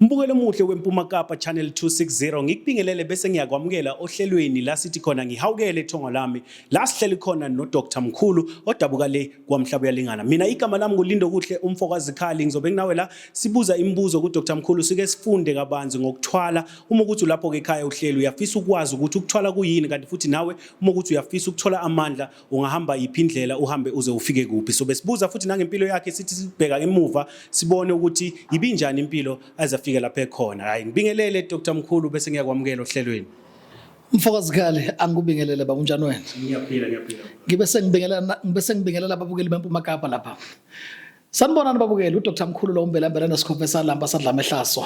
Mbukelo omuhle weMpuma Kapa Channel 260, ngikubingelele bese ngiyakwamukela ohlelweni la sithi khona ngihawukele ethongo lami, la sihleli khona noDr Mkhulu odabuka le kwaMhlabuyalingana. Mina igama lami nguLindokuhle umfokazikhali, ngizobe nginawe la sibuza imibuzo kuDr Mkhulu, sike sifunde kabanzi ngokuthwala. Uma ukuthi ulapho ke ekhaya uhleli uyafisa ukwazi ukuthi ukuthwala kuyini, kanti futhi nawe uma ukuthi uyafisa ukuthola amandla ungahamba yiphi indlela, uhambe uze ufike kuphi. So besibuza futhi nangempilo yakhe, sithi sibheka emuva sibone ukuthi ibinjani impilo aze afike lapha ekhona. Hayi, ngibingelele Dr Mkhulu bese ngiyakwamukela ohlelweni. Mfokazikhali, angikubingelele baba, unjani wena? Ngiyaphila, ngiyaphila. Ngibe sengibingelela ababukeli beMpuma Kapa lapha. Sanibonani babukeli, uDr Mkhulu lo umbelambela nesikhophe salamba sadlama ehlaso.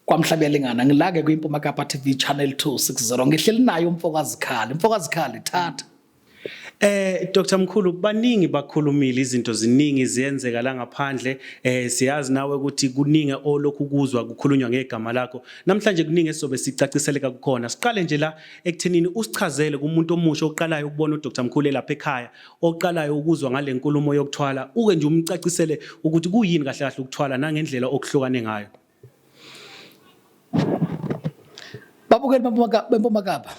KwaMhlabuyalingana ngilake kwiMpuma Kapa TV Channel 260, ngihleli naye umfokazikhali. Mfokazikhali, thatha. Dr Mkhulu, baningi bakhulumile, izinto ziningi ziyenzeka la ngaphandle. Siyazi nawe ukuthi kuningi olokhu kuzwa kukhulunywa ngegama lakho. Namhlanje kuningi esizobe sicaciseleka kukhona. Siqale nje la ekuthenini usichazele kumuntu omusha oqalayo ukubona uDr Mkhulu elapha ekhaya, oqalayo ukuzwa ngale nkulumo yokuthwala, uke nje umcacisele ukuthi kuyini kahle kahle ukuthwala nangendlela okuhlukane ngayo. Babukeli beMpuma Kapa,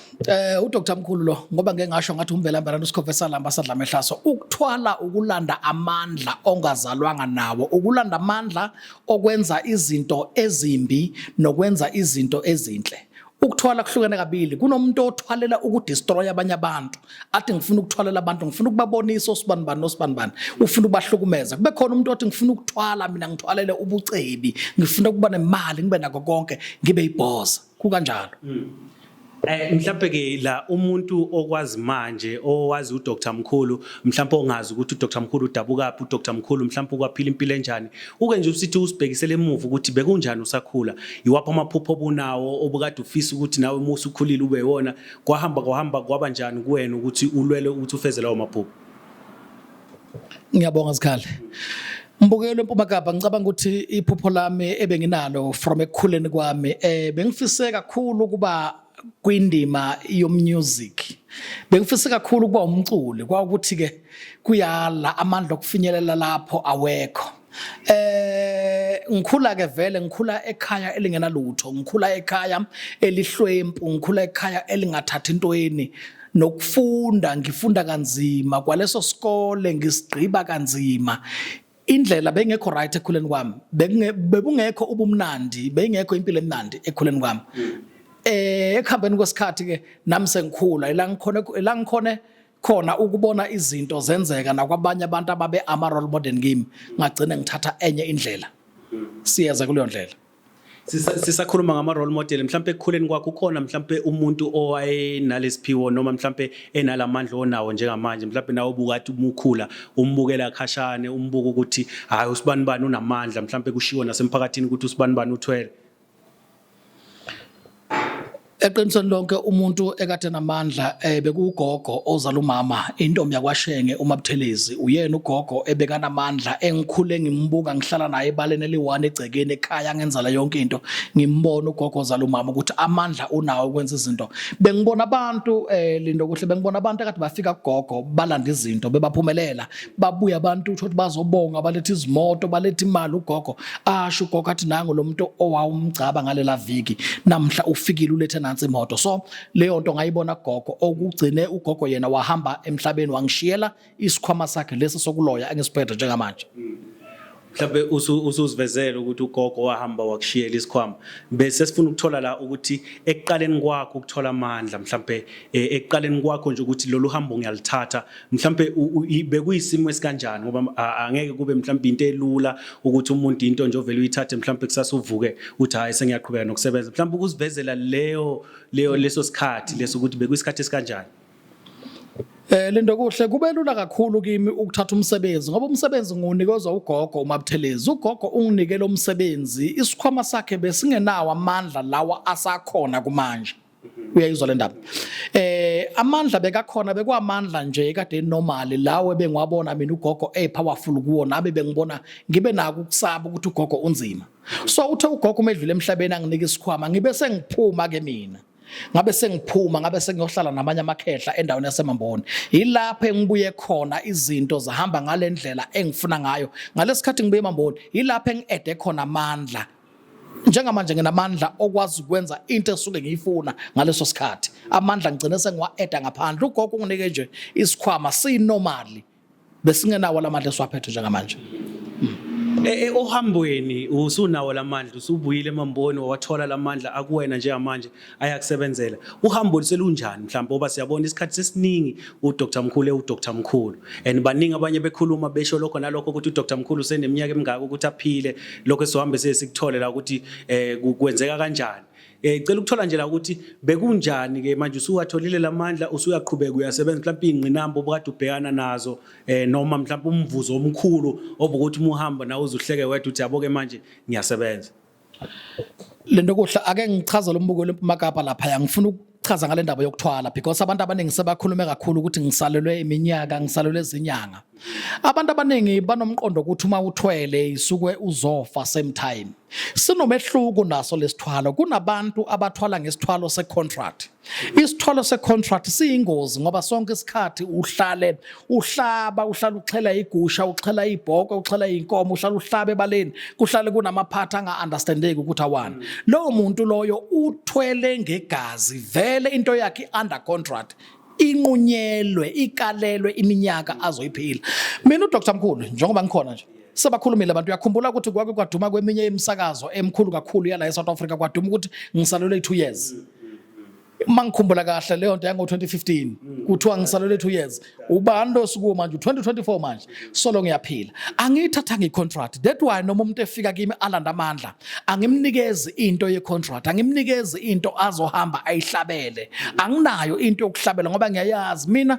uDr Mkhulu lo, ngoba ngeke ngasho ngathi umbelambelana usikhove salamba sadla mehlaso. Ukuthwala ukulanda amandla ongazalwanga nawo, ukulanda amandla okwenza izinto ezimbi nokwenza izinto ezinhle. Ukuthwala kuhlukene kabili. Kunomuntu othwalela ukudestroy abanye abantu, athi ngifuna ukuthwalela abantu, ngifuna ukubabonisa osibani bani nosibani bani, ufuna ukubahlukumeza. Kube khona umuntu othi ngifuna ukuthwala mina, ngithwalele ubucebi, ngifuna ukuba nemali, ngibe nako konke, ngibe ibhoza. Kukanjalo. Mhlambe ke la umuntu okwazi manje, owazi uDr Mkhulu, mhlambe ongazi ukuthi uDr Mkhulu udabukaphi, uDr Mkhulu mhlambe ukwaphila impilo enjani, uke nje usithi usibhekisele emuva ukuthi bekunjani usakhula, iwaphi amaphupho obunawo obukade ufisa ukuthi nawe uma usukhulile ube wona, kwahamba kwahamba kwaba njani kuwena ukuthi ulwele ukuthi ufeze lawo maphupho? Ngiyabonga Zikhali. Mbukelo eMpuma Kapa, ngicabanga ukuthi iphupho lami ebenginalo from ekukhuleni kwami, bengifise kakhulu ukuba kwindima yomusic. Bengifise kakhulu ukuba umculi, kwawukuthi ke kuyala amandla okufinyelela lapho awekho. Ngikhula ke vele ngikhula ekhaya elingenalutho, ngikhula ekhaya elihlwempu, ngikhula ekhaya elingathathi intweni. Nokufunda ngifunda kanzima, kwaleso sikole ngisigqiba kanzima. Indlela bengekho right ekukhuleni kwami, bebungekho ubumnandi, bengekho impilo emnandi ekukhuleni kwami. Ekuhambeni kwesikhathi ke nami sengikhula, ila ngikhone khona ukubona izinto zenzeka nakwabanye abantu ababe ama role model kimi, ngagcina ngithatha enye indlela, siyeza kuleyo ndlela. Sisakhuluma ngama role model, mhlambe ekukhuleni kwakho ukhona mhlambe umuntu owayenalesiphiwo noma mhlambe enalamandla onawo njengamanje, mhlambe nawe ubukade umukhula umbukela khashane, umbuka ukuthi hayi, usibani bani unamandla, mhlambe kushiwo nasemphakathini ukuthi usibani bani uthwele? Eqinisweni lonke, umuntu ekade namandla bekuugogo ozala umama, intombi yakwaShenge, uMabuthelezi. Uyena ugogo ebekanamandla engikhule ngimbuka, ngihlala naye ebaleni eliwani egcekeni ekhaya, ngenzela yonke into, ngimbona ugogo ozala umama ukuthi amandla unawo ukwenza izinto. Bengibona abantu, Lindokuhle, bengibona abantu akade bafika kugogo balanda izinto, bebaphumelela, babuya abantu uthothi bazobonga, baletha izimoto, baletha imali. Ugogo asho, ugogo athi nangu lo muntu owawumgcaba ngalela viki, namhla ufikile ulethe nansi imoto. So leyo nto ngayibona gogo. Okugcine ugogo yena wahamba emhlabeni, wangishiyela isikhwama sakhe lesi sokuloya engisiphethe njengamanje. Mhlawumbe usuzivezela ukuthi ugogo wahamba wakushiyela isikhwama, bese sifuna ukuthola la ukuthi ekuqaleni kwakho ukuthola amandla, mhlawumbe ekuqaleni kwakho nje ukuthi lolu hambo ngiyalithatha, mhlawumbe bekuyisimo esikanjani? Ngoba angeke kube mhlawumbe into elula ukuthi umuntu into nje ovele uyithathe, mhlawumbe kusasa uvuke uthi hayi, sengiyaqhubeka nokusebenza. Mhlawumbe ukusivezela leyo leyo leso sikhathi leso ukuthi bekuyisikhathi esikanjani. Lindokuhle, kube lula kakhulu kimi ukuthatha umsebenzi ngoba umsebenzi ngiwunikezwa ugogo uMabuthelezi. Ugogo unginike lo msebenzi, isikhwama sakhe besingenawo amandla lawa asakhona kumanje. Uyayizwa le ndaba? Amandla bekakhona, bekwamandla nje ekade normal lawe bengiwabona mina ugogo e powerful kuwo, nami bengibona ngibe nako ukusaba ukuthi ugogo unzima. So uthe ugogo umedlule emhlabeni anginika isikhwama, ngibe sengiphuma ke mina. Ngabe sengiphuma, ngabe sengiyohlala namanye amakhehla endaweni yaseMamboni. Yilapho engibuye khona izinto zahamba ngale ndlela engifuna ngayo. Ngalesikhathi ngibuye eMamboni, yilapho engi-ede khona amandla. Njengamanje nginamandla okwazi ukwenza into esuke ngiyifuna ngaleso sikhathi. Amandla ngigcine sengiwa-eda ngaphandle. Ugogo unginike nje isikhwama sinormally, besingenawo lamandla esiwaphethe njengamanje. Ohambweni usunawo lamandla, usubuyile emamboni, wawathola lamandla akuwena njengamanje ayakusebenzela. Uhambo selunjani mhlawumbe, ngoba siyabona isikhathi sesiningi uDr Mkhulu uDr Mkhulu, and baningi abanye bekhuluma besho lokho nalokho ukuthi uDr Mkhulu useneminyaka emingaka ukuthi aphile, lokho esihambe siye sikuthole la ukuthi kwenzeka kanjani. Cela ukuthola nje la ukuthi bekunjani ke manje usuwatholile lamandla, usuyaqhubeka uyasebenza, mhlawumbe ingqinamba obukade ubhekana nazo, noma mhlawumbe umvuzo omkhulu obukuthi uma uhamba nawe uzuhleke wedwa uthi yabo ke manje ngiyasebenza. Lento kuhle, ake ngichazele umbuko leMpuma Kapa lapha. Ngifuna ukuchaza ngale ndaba yokuthwala because abantu abaningi sebakhulume kakhulu ukuthi ngisalelwe iminyaka, ngisalelwe izinyanga. Abantu abaningi banomqondo ukuthi uma uthwele isuke uzofa same time. Sinomehluko naso lesithwalo. Kunabantu abathwala ngesithwalo secontract. Isithwalo secontract siyingozi ngoba sonke isikhathi uhlale uhlaba, uhlala uxhela igusha, uxhela ibhokwe, uxhela inkomo, uhlala uhlaba ebaleni, kuhlale kunamaphathi anga-understandeki ukuthi awani. Lowo muntu loyo uthwele ngegazi vele, into yakhe under contract, inqunyelwe, ikalelwe iminyaka azoyiphila. Mina uDr Mkhulu, njengoba ngikhona nje, sebakhulumile abantu. Uyakhumbula ukuthi kwake kwaduma kweminye imisakazo emkhulu kakhulu yala eSouth Africa, kwaduma ukuthi ngisalelwe 2 years. Uma ngikhumbula kahle, leyo nto yango-2015, kuthiwa ngisalelwe 2 years. Ubani lo sukuwo manje? U-2024 manje, solo ngiyaphila, angiyithathanga i-contract. That why noma umuntu efika kimi alanda amandla, angimnikezi into ye-contract, angimnikezi into azohamba ayihlabele. Anginayo into yokuhlabela ngoba ngiyayazi mina.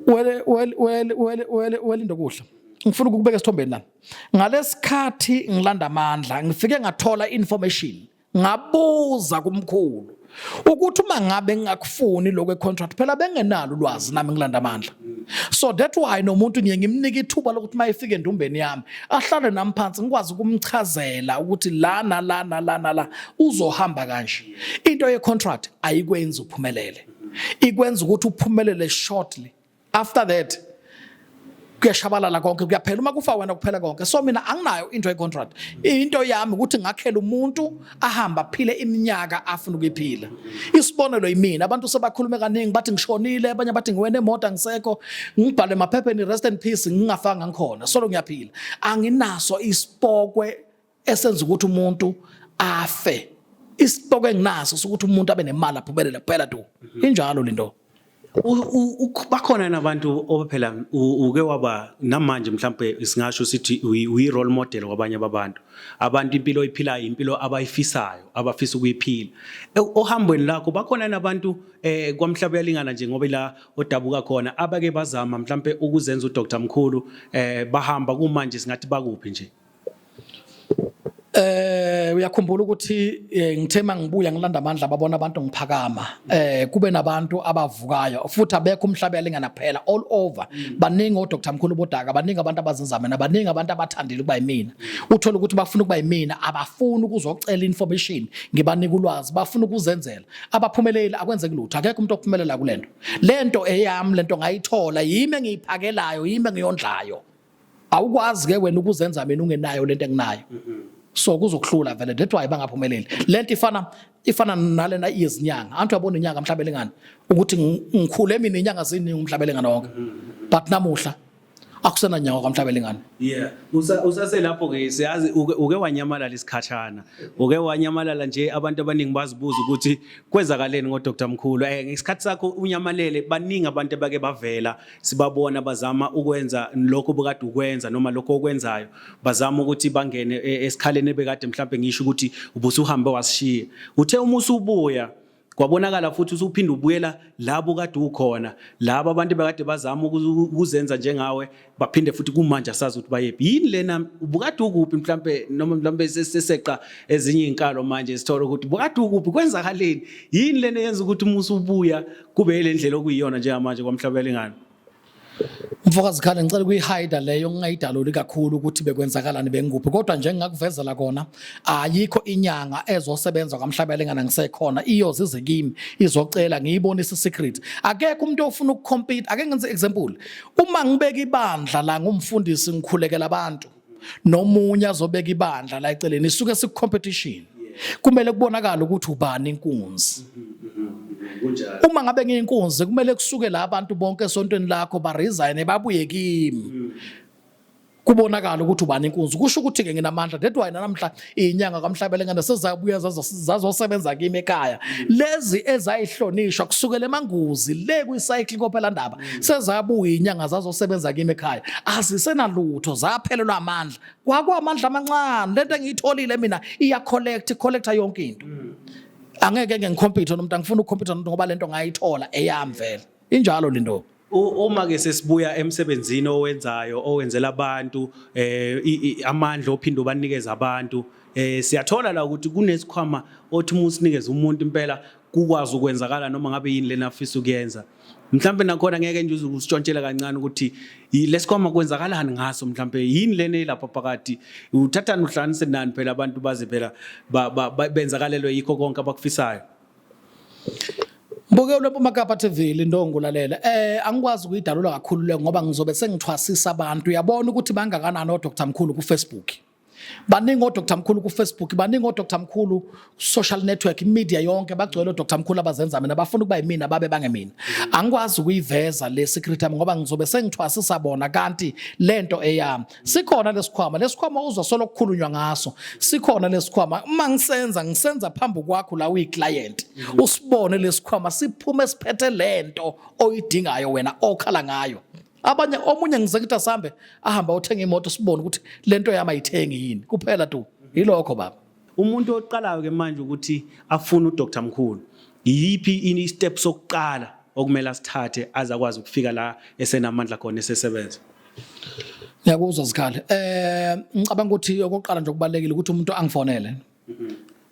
Wele wele wele wele wele wele, into kuhle ngifuna ukukubeka esithombeni la. Ngalesikhathi ngilanda amandla, ngifike ngathola information, ngabuza kumkhulu ukuthi uma ngabe ngingakufuni lokho econtract, phela bengenalo ulwazi nami ngilanda amandla. So that why nomuntu ngiye ngimnika ithuba lokuthi uma efika endumbeni yami ahlale nami phansi, ngikwazi ukumchazela ukuthi la nala nala nala uzohamba kanje. Into ye-contract ayikwenzi uphumelele, ikwenza ukuthi uphumelele shortly. After that kuyashabalala konke, kuyaphela. Uma kufa wena, kuphela konke. So mina anginayo into ye-contract. Into yami ukuthi ngakhele umuntu ahambe aphile iminyaka afuna ukuyiphila. Isibonelo yimina. Abantu sebakhulume kaningi, bathi ngishonile, abanye bathi ngiwene emoto, angisekho, ngibhale emaphepheni "rest in peace", ngingafanga, ngikhona, solo ngiyaphila. Anginaso isipokwe esenza ukuthi umuntu afe. Isipokwe enginaso sokuthi umuntu abe nemali, aphumelele kuphela tu. Injalo lento. Bakhona nabantu ophela uke waba namanje, mhlambe singasho sithi uyi role model kwabanye babantu, abantu impilo oyiphilayo impilo abayifisayo, abafisa ukuyiphila. Ohambweni lakho bakhona nabantu kwamhlaba uyalingana nje, ngoba la odabuka khona, abake bazama mhlambe ukuzenza uDr Mkhulu, bahamba, kumanje singathi bakuphi nje? Uyakhumbula ukuthi ngithe mangibuya ngilanda amandla, babona abantu ngiphakama, kube nabantu abavukayo futhi. Abekho umhlaba yalingana kuphela, all over baningi oDr Mkhulu bodaka, baningi abantu abazenza mina, baningi abantu abathandile ukuba yimina. Uthola ukuthi bafuna ukuba yimina, abafuni ukuzocela information ngibanika ulwazi, bafuna ukuzenzela. Abaphumeleli, akwenzeki lutho, akekho umuntu ophumelela kulento. Lento eyami, lento ngayithola yimi engiyiphakelayo, yimi engiyondlayo. Awukwazi ke wena ukuzenza mina ungenayo lento enginayo, so kuzokuhlula vele. That's why bangaphumeleli. Lento ifana nalena yezinyanga. Antu uyabona inyanga mhlawumbe lengane ukuthi ngikhule mina inyanga ziningi umhlaba lengane wonke, but namuhla akusena nyanga kwamhlaba lengane. Yeah, usaselapho ke, siyazi uke wanyamalala isikhatshana. Uke wanyamalala nje, abantu abaningi bazibuza ukuthi kwenzakaleni ngoDr Mkhulu. Ngesikhathi sakho unyamalele, baningi abantu abake bavela, sibabona bazama ukwenza lokho obukade ukwenza noma lokho okwenzayo, bazama ukuthi bangene esikhaleni ebekade mhlambe ngisho ukuthi ubusuhambe wasishiya. Uthe uma usubuya, kwabonakala futhi usuphinda ubuyela labo kade ukhona, laba abantu bekade bazama ukuzenza njengawe, baphinde futhi kumanje asazi ukuthi bayephi. Yini lena? Ubukade ukuphi mhlambe, noma mhlambe seseqa ezinye izinkalo manje, sithola ukuthi bukade ukuphi, kwenzakaleni? Yini lena yenza ukuthi uma usubuya kube ile ndlela okuyiyona njengamanje kwamhlaba elingana? Mfokazi Khale, ngicela ukuyihide leyo, ngingayidaluli kakhulu ukuthi bekwenzakalani, bengikuphi, kodwa nje ngingakuvezela kona, ayikho inyanga ezosebenza kwamhlaba elingana ngisekhona iyoze ize kimi izocela ngiyibonise secret. Akekho umuntu ofuna ukucompete. Ake ngenze example, uma ngibeka ibandla la ngumfundisi, ngikhulekela abantu, nomunye azobeka ibandla la eceleni, isuke siku competition. Kumele kubonakale ukuthi ubani inkunzi. Kunjalo. Uma ngabe ngiyinkunzi kumele kusuke la abantu bonke esontweni lakho ba resign babuye kimi. Kubonakala ukuthi ubani inkunzi. Kusho ukuthi ke nginamandla. That why namhla inyanga kaMhlabelengane sezabuya zazosebenza kimi ekhaya. Lezi ezayihlonishwa kusukela emanguzi le kwi-cycle kophela ndaba sezabuya inyanga zazosebenza kimi ekhaya. Azisenalutho zaphelelwa amandla. Kwakwamandla amancane lento engiyitholile mina iya collect collector yonke into. Angeke ngeke ngicompete nomuntu angifuni ukucompete nomuntu ngoba lento ngayithola eyami vele. Injalo lento. Uma ke sesibuya emsebenzini owenzayo owenzela abantu amandla ophinde ubanikeza abantu siyathola la ukuthi kunesikhwama othi uma usinikeza umuntu impela kukwazi ukwenzakala noma ngabe yini lena afisa ukuyenza. Mhlambe nakhona ngeke nje uze usitshontshele kancane ukuthi lesikhwama kwenzakalani ngaso, mhlambe yini lena elapha phakathi, uthathani uhlanganise nani phela abantu baze phela benzakalelwe yikho konke abakufisayo. Mbukelo weMpuma Kapa TV linto ngulalela. Angikwazi ukuyidalula kakhulu le ngoba ngizobe sengithwasisa abantu. Uyabona ukuthi bangakanani oDr Mkhulu ku Facebook. Baningi oDr Mkhulu ku Facebook, baningi oDr Mkhulu social network, media yonke bagcwele oDr Mkhulu abazenza mina, bafuna ukuba yimina babe bangemina. Angikwazi ukuyiveza le secret yami ngoba ngizobe sengithwasisa bona kanti lento eyami. Sikhona lesikhwama, lesikhwama uzwa solo kukhulunywa ngaso. Sikhona lesikhwama, uma ngisenza ngisenza phambi kwakho la uyi client. Usibone lesikhwama siphume siphethe lento oyidingayo wena okhala ngayo. Abanye omunye ngize ngithi asambe ahamba othenga imoto sibone ukuthi lento yami ayithengi yini. Kuphela tu. Yilokho baba. Umuntu oqalayo ke manje ukuthi afune uDr Mkhulu, yiphi ini step sokuqala okumele asithathe aze akwazi ukufika la esenamandla khona esesebenza? Ngiyakuzwa Zikhali. Ngicabanga ukuthi okokuqala nje okubalekile ukuthi umuntu angifonele.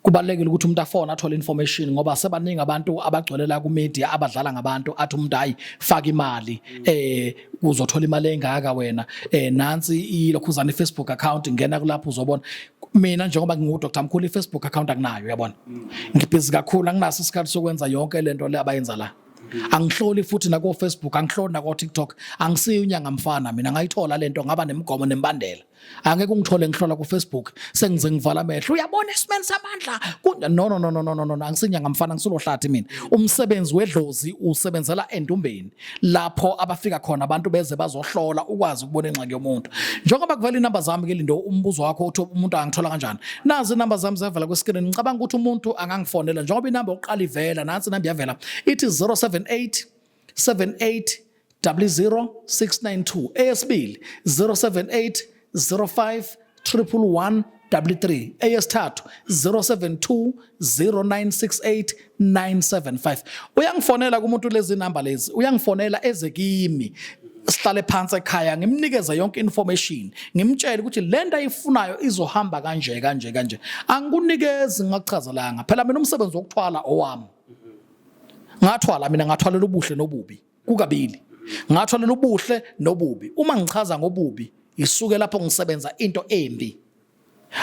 Kubalekile ukuthi umuntu afone athole information ngoba sebaningi abantu abagcwele la ku media abadlala ngabantu athi umuntu hayi faka imali uzothola imali engaka wena nansi ilokhuzana iFacebook account ngena kulapho uzobona. Mina njengoba ngingu Dr Mkhulu iFacebook account akunayo uyabona. Ngibhizi kakhulu anginaso isikhathi sokwenza yonke lento le abayenza la. Angihloli futhi nako Facebook, angihloli nako TikTok, angisiyo unyanga mfana mina ngayithola lento ngaba nemigomo nemibandela. Angeke ungithole ngihlola ku Facebook sengize ngivala amehlo uyabona esimeni samandla. No no no no no no no angisinyanga mfana ngisulohlathi mina. Umsebenzi wedlozi usebenzela endumbeni lapho abafika khona abantu beze bazohlola ukwazi ukubona ingxaki yomuntu. Njengoba kuvela inamba zami ke lindo umbuzo wakho uthi umuntu angithola kanjani. Nazi inamba zami ziyavela ku screen. Ngicabanga ukuthi umuntu angangifonela njengoba inamba yokuqala ivela nansi inamba iyavela ithi 078 78 00 692 eyesibili 078 05 111 33 eyesithathu 072 0968 975. Uyangifonela kumuntu lezi namba lezi, uyangifonela eze kimi sihlale phansi ekhaya ngimnikeze yonke information ngimtshele ukuthi lento ayifunayo izohamba kanje kanje kanje. Angikunikezi ngakuchazelanga phela mina umsebenzi wokuthwala owami. Ngathwala mina ngathwalela ubuhle nobubi kukabili. Ngathwalela ubuhle nobubi. Uma ngichaza ngobubi isuke lapho ngisebenza into embi.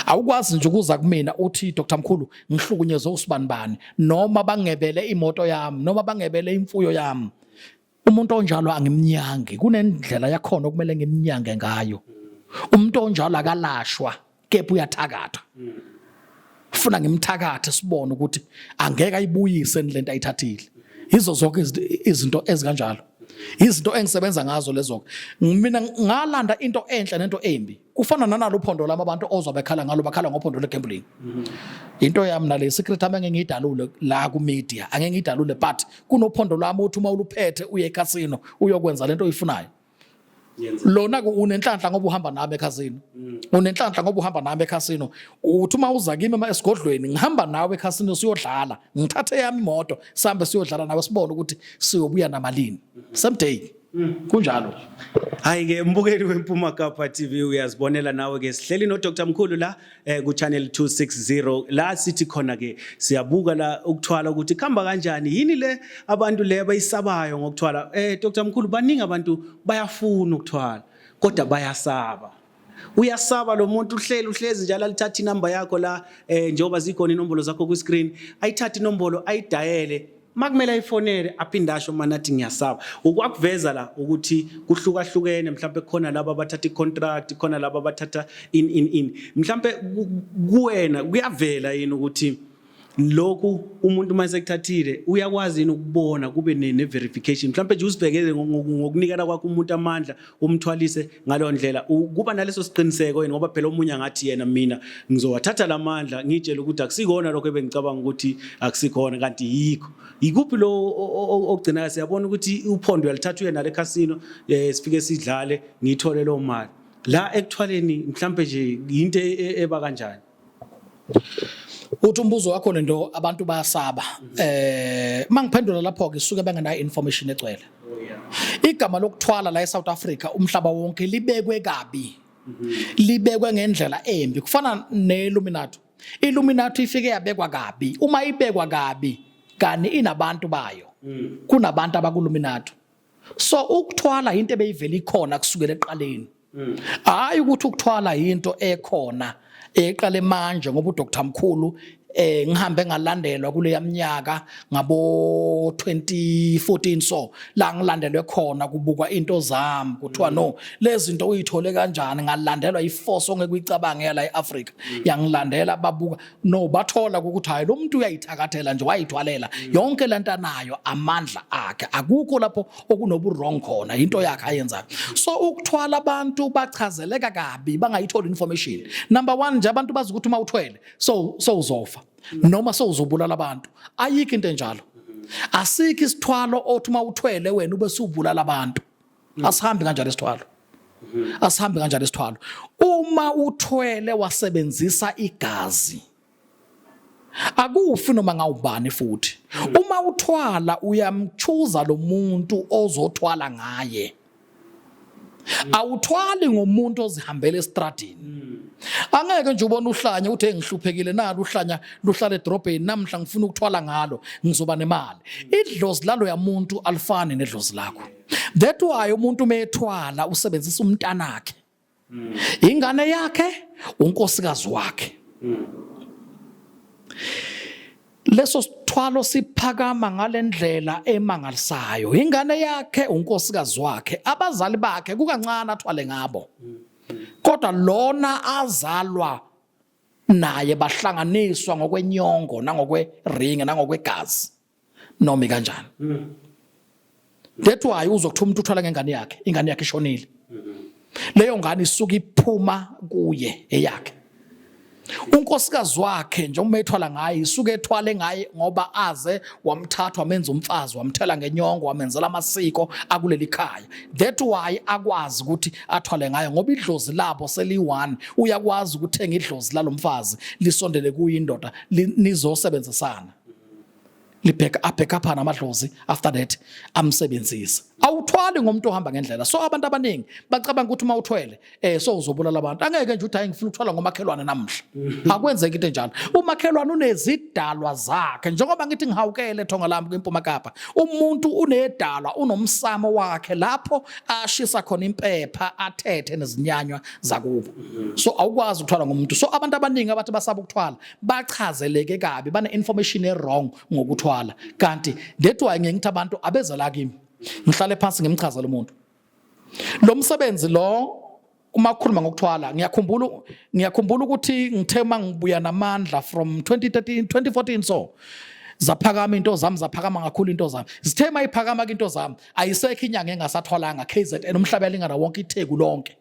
Awukwazi nje ukuza kumina uthi Dr Mkhulu ngihlukunyezwe usibanibani noma bangebele imoto yami noma bangebele imfuyo yami. Umuntu onjalo angimnyangi, kunendlela yakhona okumele ngimnyange ngayo. Umuntu onjalo akalashwa kepha uyathakatha. Ufuna ngimthakathe sibone ukuthi angeke ayibuyise lento ayithathile. Yizo zonke izinto ezikanjalo. Izinto engisebenza ngazo lezo. Mina ngalanda into enhle nento embi. Kufana nanalo uphondo lami abantu ozwa bekhala ngalo bakhala ngophondo le gambling. Into yami nale secret ami angeke ngiyidalule la ku media, angeke ngiyidalule but kunophondo lwami uthi uma uluphethe uye ecasino uyokwenza lento oyifunayo. Lona ku unenhlanhla ngoba uhamba nami ecasino. Unenhlanhla ngoba uhamba nami ecasino. Uthi uma uza kimi ema esigodlweni ngihamba nawe ecasino siyodlala. Ngithathe yami imoto sihambe siyodlala nawe sibone ukuthi siyobuya namalini. Same day. Kunjalo. Hayi ke mbukeli weMpuma Kapa TV uyazibonela nawe ke sihleli no Dr Mkhulu la ku channel 260 la sithi khona ke siyabuka la ukuthwala ukuthi kuhamba kanjani, yini le abantu le abayisabayo ngokuthwala. Dr Mkhulu, baningi abantu bayafuna ukuthwala kodwa bayasaba. Uyasaba lo muntu uhleli uhlezi njalo alithatha inamba yakho la njengoba zikhona inombolo zakho ku screen, ayithathe inombolo ayidayele. Makumele ayifonele aphinde asho manje athi ngiyasaba. Ukwakuveza la ukuthi kuhlukahlukene mhlawumbe khona laba abathatha i-contract, khona laba abathatha in in in. Mhlawumbe kuwena kuyavela yini ukuthi lokhu umuntu uma sekuthathile uyakwazi yini ukubona kube ne-verification mhlawumbe nje uzibhekele ngokunikela kwakho umuntu amandla umthwalise ngaleyo ndlela kuba naleso siqiniseko yini ngoba phela omunye angathi yena mina ngizowathatha la mandla ngitshele ukuthi akusikona lokho ebengicabanga ukuthi akusikhona kanti yikho yikuphi lo ogcinayo siyabona ukuthi uphondo uyalithatha uye nale casino sifike sidlale ngiyithole leyo mali la ekuthwaleni mhlambe nje into eba kanjani. Uthi umbuzo wakho lento abantu bayasaba. Mangiphendula lapho ke suke bengenayo information egcwele. Igama lokuthwala la eSouth Africa umhlaba wonke libekwe kabi. Libekwe ngendlela embi kufana neIlluminati. Illuminati ifike yabekwa kabi. Uma ibekwa kabi kani inabantu bayo. Kunabantu abakuLuminati. So ukuthwala into ebeyivela ikhona kusukela ekuqaleni. Hayi ukuthi ukuthwala into ekhona eqale manje ngoba uDr Mkhulu ngihambe ngalandelwa kule yaminyaka ngabo 2014 so la ngilandelwe khona kubukwa into zami kuthiwa no lezi zinto uyithole kanjani ngalandelwa iforce ongeke uyicabange yala eAfrica yangilandela babuka no bathola ukuthi hayi lo muntu uyayithakathela nje wayithwalela yonke lento anayo amandla akhe akukho lapho okunobu wrong khona into yakhe ayenzayo. So ukuthwala abantu bachazeleka kabi bangayitholi information. Number 1 nje abantu bazi ukuthi uma uthwele so uzofa noma sowuzobulala abantu. Ayikho into enjalo. Asikho isithwalo othi uma uthwele wena ube usubulala abantu. Asihambi kanjalo isithwalo. Asihambi kanjalo isithwalo. Uma uthwele wasebenzisa igazi akufi noma ngawubani futhi. Uma uthwala uyamchuza lo muntu ozothwala ngaye. Awuthwali ngomuntu ozihambela estradini. Angeke nje ubone uhlanya uthi engihluphekile nalo uhlanya luhlala edrobheni namhla ngifuna ukuthwala ngalo ngizoba nemali. Idlozi lalo yamuntu alifani nedlozi lakho. That why umuntu methwala usebenzisa umntanakhe. Ingane yakhe, unkosikazi wakhe. Leso sithwalo siphakama ngalendlela emangalisayo. Ingane yakhe, unkosikazi wakhe, abazali bakhe kukancane athwale ngabo. Kodwa lona azalwa naye bahlanganiswa ngokwenyongo nangokweringi nangokwegazi. Noma kanjani. That why uzokuthiwa umuntu uthwala ngengane yakhe, ingane yakhe ishonile. Leyo ngane isuka iphuma kuye eyakhe. Unkosikazi wakhe njengoba ethwala ngaye isuke ethwale ngaye ngoba aze wamthatha wamenza umfazi wamthela ngenyongo wamenzela amasiko akuleli khaya. That why akwazi ukuthi athwale ngayo ngoba idlozi labo seliyi-one. Uyakwazi ukuthenga idlozi lalomfazi lisondele kuye indoda nizosebenzisana. Libheka abheka up namadlozi after that amsebenzise. Awuthwali ngomuntu ohamba ngendlela. So abantu abaningi bacabanga ukuthi uma uthwele so uzobulala abantu. Angeke nje uthi hayi ngifuna ukuthwala ngomakhelwane namhla. Akwenzeki into enjalo. Umakhelwane unezidalwa zakhe. Njengoba ngithi ngihawukele thonga lami kwiMpuma Kapa. Umuntu unedalwa unomsamo wakhe lapho ashisa khona impepha athethe nezinyanywa zakubo. So awukwazi ukuthwala ngomuntu. So abantu abaningi abathi basaba ukuthwala bachazeleke kabi bane information e wrong ngokuthwala. Kanti that's why ngiye ngithi abantu abeze la kimi. Ngihlale phansi ngimchazele umuntu. Lo msebenzi lo uma kukhuluma ngokuthwala ngiyakhumbula ukuthi ngithe uma ngibuya namandla from 2013 2014 so zaphakama into zami zaphakama kakhulu into zami zithe mayiphakama ke into zami ayisekho inyanga engasathwalanga KZN umhlaba yalingana wonke iTheku lonke.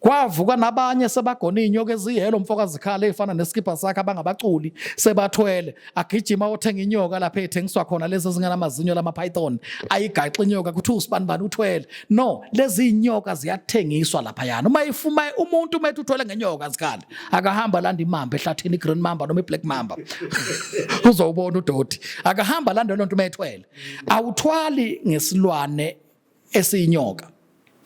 Kwavuka nabanye sebagona inyoka eziyelo mfoka zikhala ezifana neskipa sakhe abangabaculi sebathwele agijima othenga inyoka lapha ethengiswa khona lezi ezingenamazinyo lama python ayigaxa inyoka kuthi usibani bani uthwele. No, lezi inyoka ziyathengiswa lapha yana. Uma ifuma umuntu uma ethi uthwele ngenyoka zikhale akahamba landa imamba ehlathini igreen mamba noma iblack mamba uzowubona udoti akahamba landa lonto uma ethwele. Awuthwali ngesilwane esiyinyoka.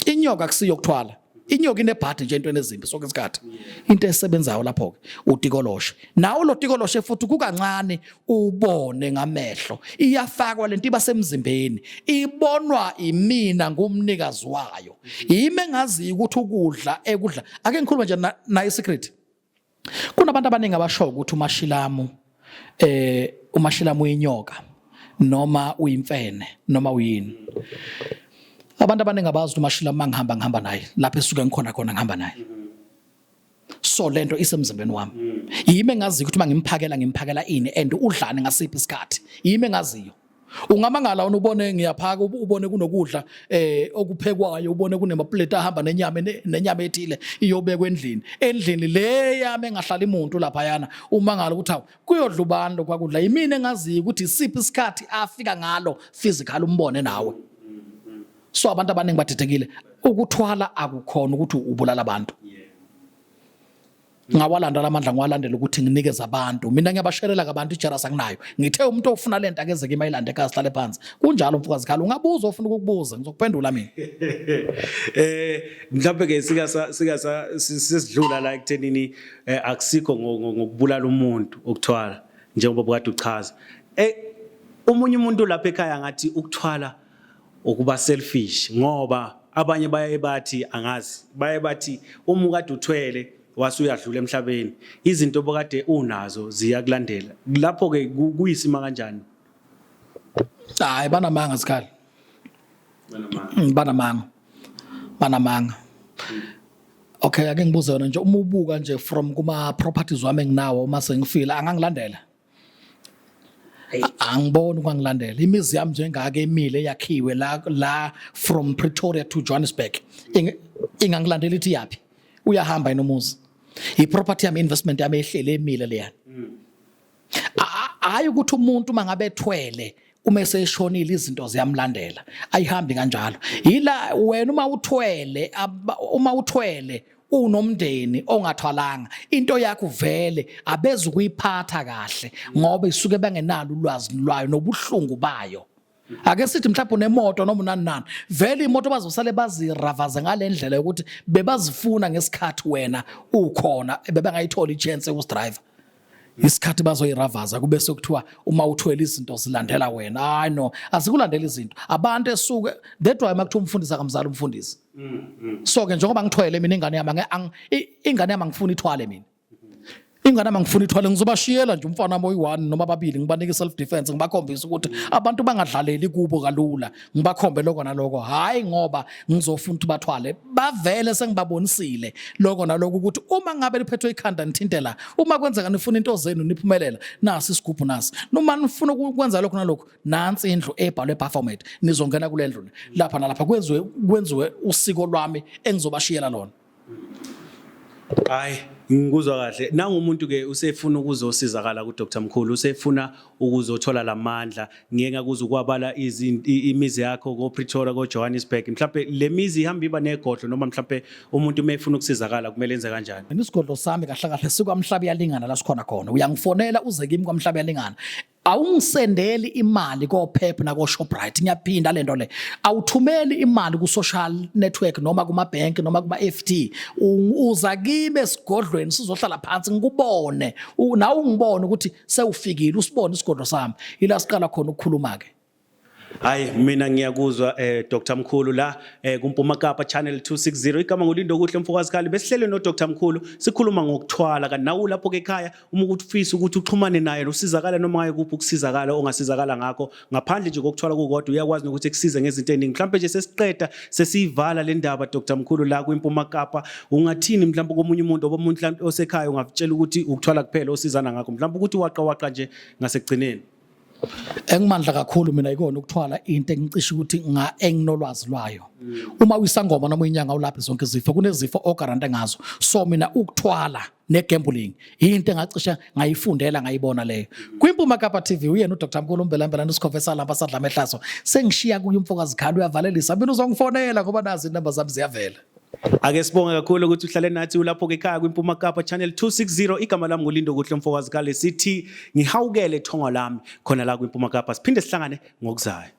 Inyoka kusiyo kuthwala. Inyoka inebhadi nje entweni ezimbi sonke isikhathi. Into esebenzayo lapho ke utikoloshe. Nawo lo tikoloshe futhi kukancane ubone ngamehlo. Iyafakwa lento iba semzimbeni. Ibonwa imina ngumnikazi wayo. Yimi engaziyo ukuthi ukudla ekudla. Ake ngikhulume nje nayi secret. Kunabantu abaningi abasho ukuthi uMashilamu uMashilamu uyinyoka. Noma uyimfene noma uyini. Abantu abaningi abazi ukuthi uMashila uma ngihamba ngihamba naye lapho esuke ngikhona khona ngihamba naye. So lento isemzimbeni wami. Yimi engaziyo ukuthi uma ngimphakela ngimphakela ini and udlani ngasiphi isikhathi. Yimi engaziyo. Ungamangala wena ubone ngiyaphaka ubone kunokudla okuphekwayo ubone kunemaplate ahamba nenyama nenyama ethile iyobekwa endlini. Endlini le yami engahlali umuntu laphayana umangala ukuthi hawu kuyodla ubani lokhu akudla. Yimina engaziyo ukuthi isiphi isikhathi afika ngalo physical umbone nawe. So abantu abaningi badidekile. Ukuthwala akukhona ukuthi ubulala abantu. Ngawalanda lamandla ngiwalandela ukuthi nginikeze abantu. Mina ngiyabasherela kabantu ijealous anginayo. Ngithe umuntu ofuna lento akeze kimi ayilande ekhaya sihlale phansi. Kunjalo mfokazi Khalo ungabuza ofuna ukukubuza ngizokuphendula mina. Mhlawumbe ke sikasa sikasa sesidlula la ekuthenini akusikho ngokubulala umuntu ukuthwala njengoba bukade uchaza. Omunye umuntu lapha ekhaya ngathi ukuthwala ukuba selfish ngoba abanye baye bathi angazi baye bathi uma ukade uthwele wase uyadlula emhlabeni izinto obokade unazo ziyakulandela lapho ke kuyisima kanjani? Hayi banamanga Sikhali. Banamanga. Banamanga. Okay ake ngibuze wena nje uma ubuka nje from kuma properties wami enginawo uma sengifila angangilandela. Angiboni kwangilandela imizi yami njengake emile yakhiwe la la from Pretoria to Johannesburg ingangilandela ithi yapi uyahamba inomuzi i-property yami investment yami ehlele emile leyana. Hayi ukuthi umuntu mangabe ethwele uma eseshonile izinto ziyamlandela ayihambi kanjalo. Yila wena uma uthwele uma uthwele unomndeni ongathwalanga into yakho vele abeze ukuyiphatha kahle ngoba isuke bengenalo ulwazi lwayo nobuhlungu bayo. Ake sithi mhlawumbe unemoto noma unani nani vele imoto bazosale baziravaze ngalendlela yokuthi bebazifuna ngesikhathi wena ukhona bebengayithola ichance yokusidriver. Isikhathi bazoyiravaza kube sekuthiwa uma uthwele izinto zilandela wena. Hayi no, azikulandela izinto. Abantu esuke that why makuthiwa umfundisi akamzali umfundisi. So ke njengoba ngithwele mina ingane yami ingane yami angifuni ithwale mina. Ingane yami angifuni ithwale ngizobashiyela nje umfana wami oyi-1 noma ababili ngibanike self defense ngibakhombise ukuthi abantu bangadlaleli kubo kalula ngibakhombe lokho naloko. Hayi ngoba ngizofuna ukuthi bathwale bavele sengibabonisile lokho naloko ukuthi uma ngabe liphethwe ikhanda nithinte la uma kwenzeka nifuna into zenu niphumelela nasi isigubhu nasi noma nifuna ukwenza lokho nalokho nansi indlu ebhalwe Baphomet nizongena kule ndlu lapha nalapha kwenziwe usiko lwami engizobashiyela lona. Hayi ngikuzwa kahle. Nangumuntu ke usefuna ukuzosizakala ku Dr Mkhulu, usefuna ukuzothola lamandla. Ngiye ngakuzwa ukwabala imizi yakho ko Pretoria ko Johannesburg. Mhlambe le mizi ihamba iba negodlo noma mhlambe umuntu uma efuna ukusizakala kumele enze kanjani? Mina isigodlo sami kahle kahle sikwaMhlabuyalingana la sikhona khona. Uyangifonela uze kimi kwaMhlabuyalingana. Awungisendeli imali koPep nakoShoprite ngiyaphinda lento le. Awuthumeli imali ku social network noma kuma bank noma kuma FT. Uza kimi esigodlweni sizohlala phansi ngikubone. Nawe ungibone ukuthi sewufikile usibone isigodlo sami. Ila siqala khona ukukhuluma ke. Hayi mina ngiyakuzwa Dr Mkhulu la kuMpuma Kapa Channel 260 igama nguLindokuhle mfokazi Khali besihlele no Dr Mkhulu sikhuluma ngokuthwala kanti nawe lapho ke ekhaya uma ukuthi ufisa ukuthi uxhumane naye usizakala noma ngaye kuphi ukusizakala ongasizakala ngakho ngaphandle nje kokuthwala kukodwa uyakwazi nokuthi ekusize ngezinto eziningi mhlawumbe nje sesiqeda sesiyivala le ndaba Dr Mkhulu la kwiMpuma Kapa ungathini mhlawumbe komunye umuntu oba umuntu mhlawumbe osekhaya ungatshela ukuthi ukuthwala kuphela osizana ngakho mhlawumbe ukuthi waqa waqa nje ngasekugcineni. Engimandla kakhulu mina ikona ukuthwala into engicisha ukuthi nga enginolwazi lwayo. Uma uyisangoma noma uyinyanga ulaphe zonke izifo kunezifo ogarante ngazo. So mina ukuthwala negambling into engacishe ngayifundela ngayibona leyo. Kwimpuma Kapa TV uyena uDr Mkhulu Mbelambela usikhove salamba sadla amehlaso. Sengishiya kuye umfokazi Khali uyavalelisa mina uzongifonela ngoba nazi inamba zami ziyavela. Ake sibonge kakhulu ukuthi uhlale nathi ulapho ke ekhaya kwiMpuma Kapa Channel 260 igama lami nguLindokuhle mfokazi Khali sithi ngihawukele thongo lami khona la kwiMpuma Kapa siphinde sihlangane ngokuzayo.